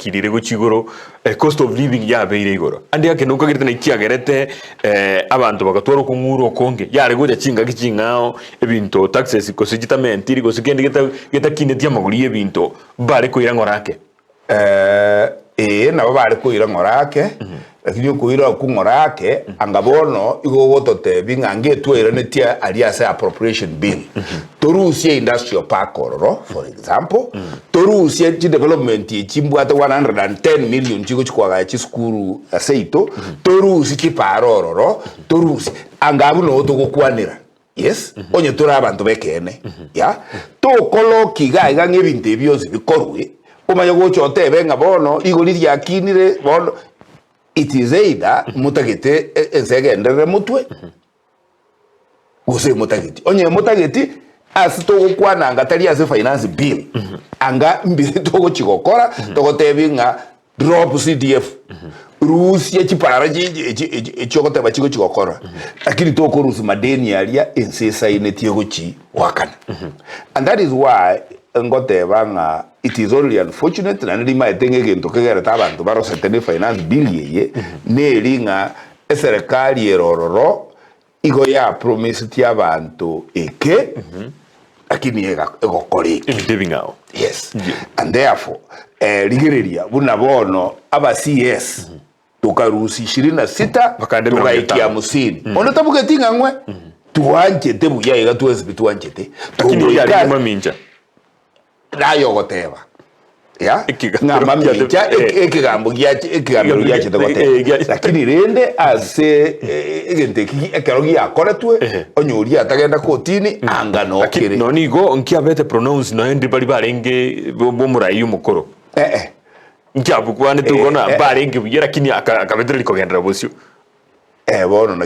Kirire gochia igoro, cost of living yabeire igoro. Ande ake nokagerete naki kiagerete abanto bagatwara okong'ura okonge, yare gocha chingaki ching'ao, ebinto taxes gose chitamentiri gose kende geta getakineti amagori ya ebinto, mbare koira ng'ora ake. Ee, nabo bare koira ng'ora ake, lakini okoira okwo ng'ora ake, anga bono igo ogototebi ng'a ngetwairanetie aria ase appropriation bill, torusie industrial park ororo for example, Torusie chidevelopment echi mbwate 110 million chigochi koagaya chisukuru seito, torusie chipara ororo, torusie anga abwo noo togokwanera yes, onye tore abanto b'ekeene ya, tokolokia iga iga ng'a ebinto ebi bionsi bikorwe, omanye gocha otebe ng'a bono rigori riakinire bono, it is either motagete ense egenderere motwe. Gose motageti. Onye motageti, ase togokwana anga tari ase finance bill, anga mbire togochi gokora, togotebi ng'a drop CDF, rusia chipara echi ogoteba chigochi gokora, lakini tokorusia madeni aria ense esaineti egochi goakana. And that is why ngoteba ng'a it is only unfortunate naende rimaete ng'a egento kegerete abanto barosete ne finance bill eye, neri ng'a Eserekari ere ororo igo yapromisetie abanto eke, lakini egokora eke. Ebinto ebing'ao. Yes. And therefore, eh, rigereria buna bono aba CS tokarusia ishirini na sita Bakaenda emerongo togaikia etano. hamsini. Onde tabugeti ng'a ng'we twanchete buya iga twensi pi twanchete. Lakini Togoika yarenge mamincha. Naye ogoteba, ya, Ekegambero ng'a mamincha giate- eh. ekegambo giache ekegambero giachete Eh, goteba gia- lakini rende ase eh, egento eki ekero giakoretwe Ehe. onye oria atagenda kotini anga Lakini nokere nonye igo nkiabete pronounce nonya ndi baria barenge bo- bomorai omokoro eh, eh. nkiabokwanete igo na Eh, eh. barenge buya lakini aka- akabetereria kogenderera bosio. Eh, bono na.